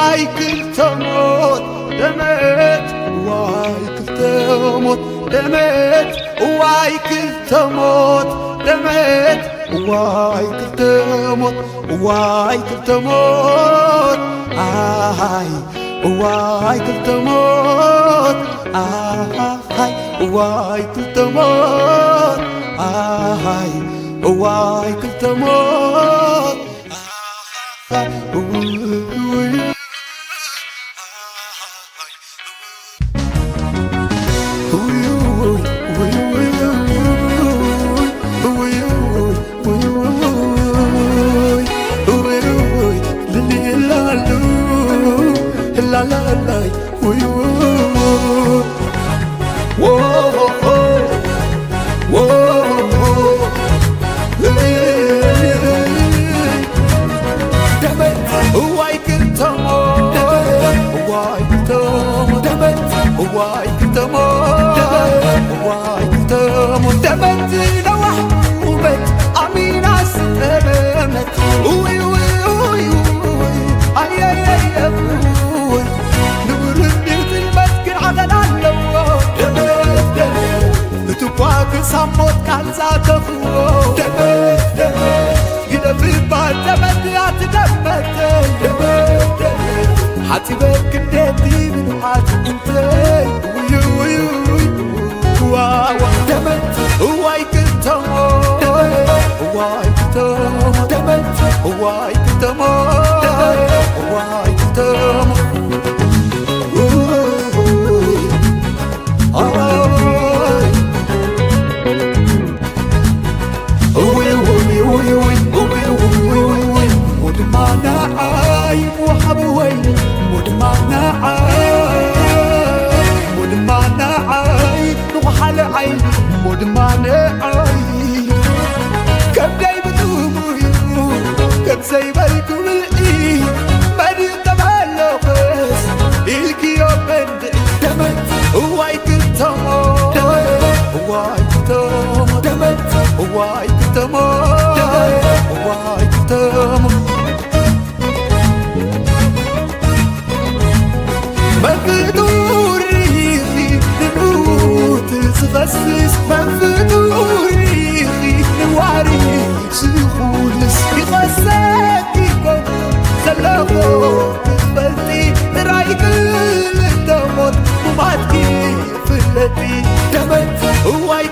ዋይ ክልተ ሞት ደመት፣ ዋይ ክልተ ሞት ደመት፣ ዋይ ክልተ ሞት ደመት፣ ዋይ ክልተ ሞት፣ ዋይ ክልተ ሞት፣ ኣሃይ፣ ዋይ ክልተ ሞት፣ ኣሃይ፣ ዋይ ክልተ ሞት፣ ኣሃይ፣ ዋይ ክልተ ሞት። እዋይ ክልተሞ፣ እዋይ ክልተሞ፣ ደመት፣ እዋይ ክልተሞ፣ እዋይ ክልተሞ፣ ደመት ነዋሕ ውበት ኣሚና ስጠመመት። ውይ፣ ውይ፣ ውይ፣ ውይ፣ ኣየየየ፣ ውይ፣ ንብርን ድልመት ግን ዓቐን ኣለዎ። ደመት፣ ደመት፣ ንትኳ ክሳብ ሞት ቃል ዛተኽዎ። ደመት፣ ደመት፣ ግደፍ እባ ደመት ኣትደመተይ። ደመት፣ ደመት፣ ሓጺበ ክንደቲ ብንውሓት እንተይ። ውይ፣ ውይ፣ ውይ፣ ዋ፣ ዋ። ደመት፣ እዋይ ክተሞ። ደመት፣ እዋይ ክተሞ። ደመት፣ እዋይ ክተሞ። ደመት፣ እዋይ ክተሞ። ውይ፣ ኣይ። እውይ፣ እውይ፣ እውይ፣ እውይ፣ እውይ፣ እውይ፣ እውይ፣ እውይ፣ እሞ ድማ ንዓይ ምውሓብ ወይ፣ እሞ ድማ ንዓይ፣ እሞ ድማ ንዓይ ንውሓለ ዓይኒ፣ እሞ ድማ ንዓይ ከብደይ ብጥሙዩ ከም ዘይበልኩ ብልዒ መሪቕ ተባለኹስ ኢልክዮ በንድዒ። ደመት እዋይ ክተሞ፣ እዋይ ክተሞ፣ ደመት እዋይ ክተሞ፣ እዋይ ክተሞ። መን ፍጡር ኢኺ ንኑት ዝኸስስ፣ መን ፍጡር ኢኺ ንዋሪ ዝኹንስ። ይኸሰኪ ኮን ዘለኹ ክትፈልጢ፣ ጥራይ ክልተ ሞት ሙማትኪ ፍለጢ። ደመት እዋይ